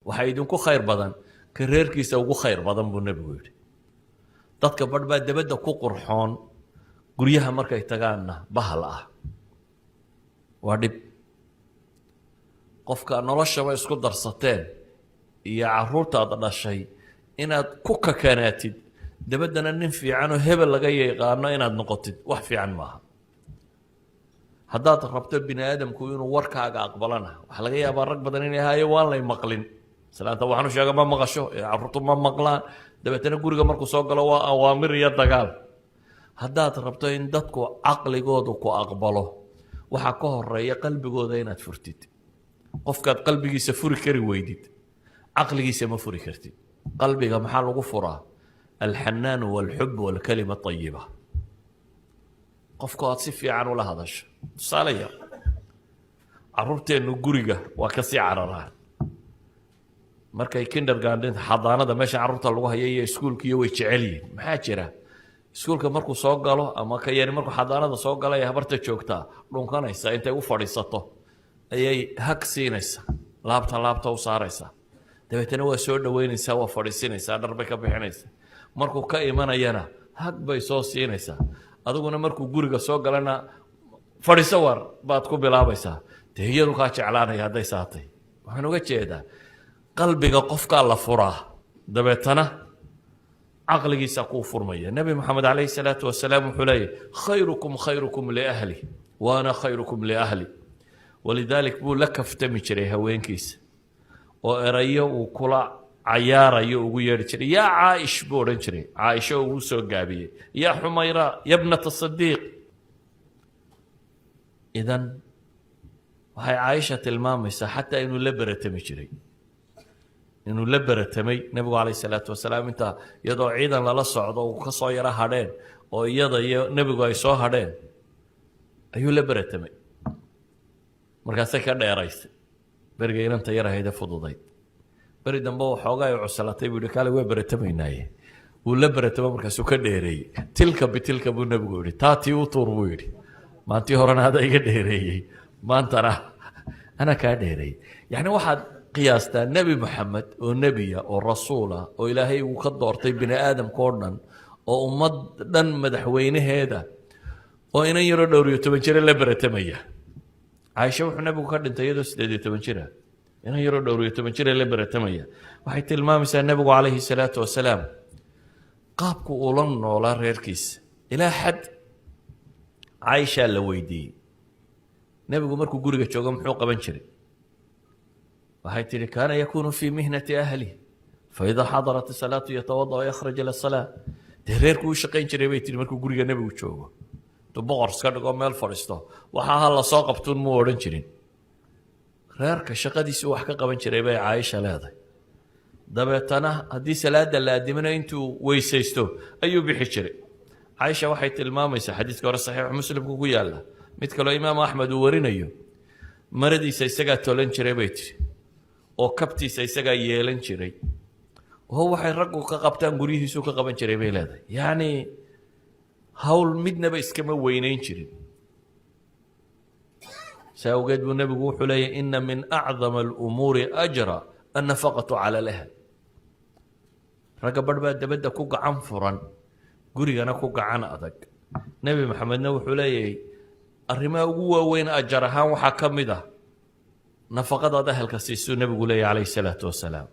Waxaa idinku khayr badan ka reerkiisa ugu khayr badan, buu Nebigu yidhi. Dadka badh baa debadda ku qurxoon, guryaha markay tagaanna bahal ah. Waa dhib. Qofka noloshaba isku darsateen iyo caruurtaad dhashay inaad ku kakanaatid, dabaddana nin fiicanoo hebel laga yaqaano inaad noqotid, wax fiican maaha. Haddaad rabto bini aadamku inuu warkaaga aqbalana, waxaa laga yaabaa rag badan inay ahaaye waan lay maqlin, islaanta waxaan u sheega ma maqasho, carruurtu ma maqlaan. Dabeetana guriga markuu soo galo waa awaamir iyo dagaal. Haddaad rabto in dadku caqligoodu ku aqbalo, waxaa ka horeeya qalbigooda inaad furtid. Qofkaad qalbigiisa furi kari weydid, caqligiisa ma furi kartid. Qalbiga maxaa lagu furaa? الحنان والحب والكلمة الطيبة. Qofka aad si fiican ula hadasho. Tusaale yar, caruurteennu guriga waa kasii cararaan markay kindergarten, xadaanada, meesha carruurta lagu hayo, iyo iskuulkiiyo way jecel yihin. Maxaa jira? Iskuulka markuu soo galo ama ka yari markuu xadaanada soo galay, habarta joogtaa dhunkanaysa, intay u fadhiisato ayay hug siinaysa, laabta laabta u saaraysa. Dabeetana waa soo dhaweynaysaa, waa fadhiisinaysaa, dhar bay ka bixinaysaa. Markuu ka imanayana hug bay soo siinaysaa. Adiguna markuu guriga soo galana "Fadhiiso war" baad ku bilaabaysaa. Dee iyadu kaa jeclaanaya hadday saatay. Waxaan uga jeedaa, qalbiga qofkaa la furaa, dabeetana caqligiisa kuu furmaya. Nebi Moxamed عليه الصلاة والسلام wuxuu leeyahy: "خيركم خيركم لأهله وأنا خيركم لأهلي." ولذلك buu la kaftami jiray haweenkiisa oo erayo uu kula cayaarayo ugu yeedhi jiray. "Yaa Caaish" buu odhan jiray, Caaisho ugu soo gaabiyey. "يا Xumayra, يا ابنة الصديق." إذن waxay Caaisha tilmaamaysaa xataa inuu la beratami jiray, inuu la beratamay nebigu عليه الصلاة والسلام. Intaa iyadoo ciidan lala socdo uu ka soo yaro hadheen oo iyada iyo nebigu ay soo hadheen ayuu la beratamay. Markaasay ka dheeraysay beriga inanta yar ahayde fududayd. Beri dambe waxoogaa ay cuslatay buu yihi: "Kaale, waa beratamaynaaye." Wuu la beratamo, markaasuu ka dheereeyey. "تلك بتلك" buu nebigu yihi, "Taatii u tuur" buu yidhi. "Maantii horena ada iga dheereeyey, maantana anaa kaa dheereeyey." Yacni waxaad qiyaastaa Nebi Moxamed oo nebiya oo rasuula oo Ilaahay uu ka doortay bini aadamka oo dhan oo ummad dhan madaxweynaheeda oo inan yaroo dhowr iyo toban jira la beratamaya. Caaisha wuxuu nebigu ka dhintay iyadoo 18 jira. Inan yaroo dhowr iyo toban jira la beratamaya, waxay tilmaamaysaa nebigu عليه الصلاة والسلام qaabku ula noolaa reerkiisa. Ilaa xad Caaishaa la weydiiyey: "Nebigu markuu guriga joogo muxuu qaban jiray?" Waxay tihi: "كان يكون في مهنة أهله، فإذا حضرت الصلاة يتوضأ ويخرج إلى الصلاة." Dee reerku u shaqayn jiray, bay tihi, markuu guriga nebigu joogo. Intuu boqor iska dhigo meel fadhiisto, waxa ha la soo qabtuun muu odhan jirin. Reerka shaqadiisu wax ka qaban jiray, bay Caaisha leedahay. Dabeetana haddii salaada la addimana, intuu weysaysto ayuu bixi jiray. Caaisha waxay tilmaamaysaa, xadiiska hore Saxiixu Muslimku ku yaalla, mid kaloo Imaam Axmed uu warinayo, maradiisa isagaa tolan jiray, bay tiri, oo kabtiisa isagaa yeelan jiray, oo waxay raggu ka qabtaan guryihiisuu ka qaban jiray, bay leedahay. Yacni hawl midnaba iskama weynayn jirin. Saa awgeed buu nebigu wuxuu leeyahy: "إن من أعظم الأمور أجرا النفقة على الأهل." Ragga barh baa dabadda ku gacan furan, gurigana ku gacan adag. Nebi Maxamedna wuxuu leeyahay: arrimaha ugu waaweyn ajar ahaan waxaa ka mid ah nafaqadaad ahelka siisuu nebigu leeyahy عليه الصلاة والسلام.